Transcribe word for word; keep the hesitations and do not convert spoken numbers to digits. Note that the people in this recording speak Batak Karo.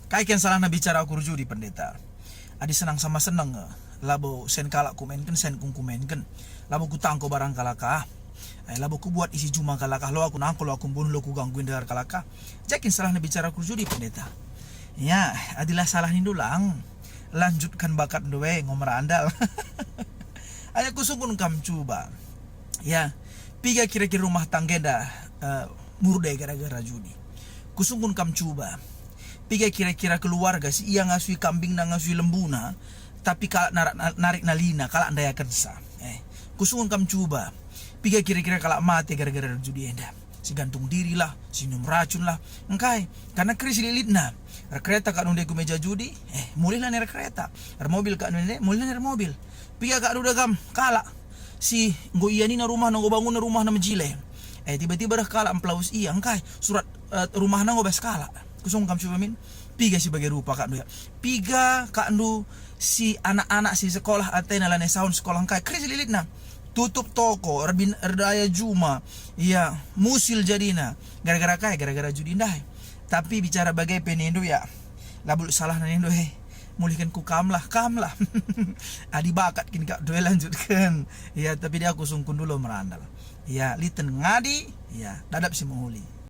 Kai kin salahna bicara aku erjudi, Pendeta? Adi senang sama seneng, labo sen kalak kumainken, sen kung kumainken. Labo kutangko barang kalak ah. Eh, labo kubuat isi juma kalak ah, lo aku nangko, lo aku mbunuh, lo kuganggu indeher kalak ah. Kai kin salahna bicara aku erjudi, Pendeta? Ya, adilah salah nindu lang. Lanjutkan bakatndu e, ngo merandal. Ayo kusungkun kam cuba. Ya, piga kira-kira rumah tangga enda, eh, murde gara-gara judi? Kusungkun kam cuba. Piga kira-kira keluarga si ia ngasui kambingna, ngasui lembuna, tapi kalak narak, narik nalina, kalak ndayakensa? Eh, kusungkun kam cuba. Piga kira-kira kalak mate gara-gara judi enda? Si gantung diri lah, si minum racun lah. Engkai? Karena keris lilitna. Erkereta kak nunde ku meja judi, eh, mulihlah ni erkereta. Ermobil kak nunde, mulihlah ni ermobil. Piga kak nunde kam, kalak si enggo ia nina rumahna, enggo bangunna rumahna mejile. Eh, tiba-tiba reh kalak mpelawes ia, engkai? Surat, eh, rumahna enggo bas kalak. Kusungkun kam cuba min, piga si bage rupa kak ndu ya? Piga kak ndu si anak-anak si sekolah atena lanai sahun sekolah, engkai? Keris lilitna. Tutup toko, erbin-, erdaya juma, ya, musil jadina. Gara-gara kai? Gara-gara judi ndai. Tapi bicara bage pe nindu ya, labo salahna nindu, he, mulihken ku kam lah, kam lah. Adi bakat kin kak ndu e lanjutken. Ya, tapi dia aku sungkun dulu merandal. Ya, liten ngadi, ya, dadap si mehuli.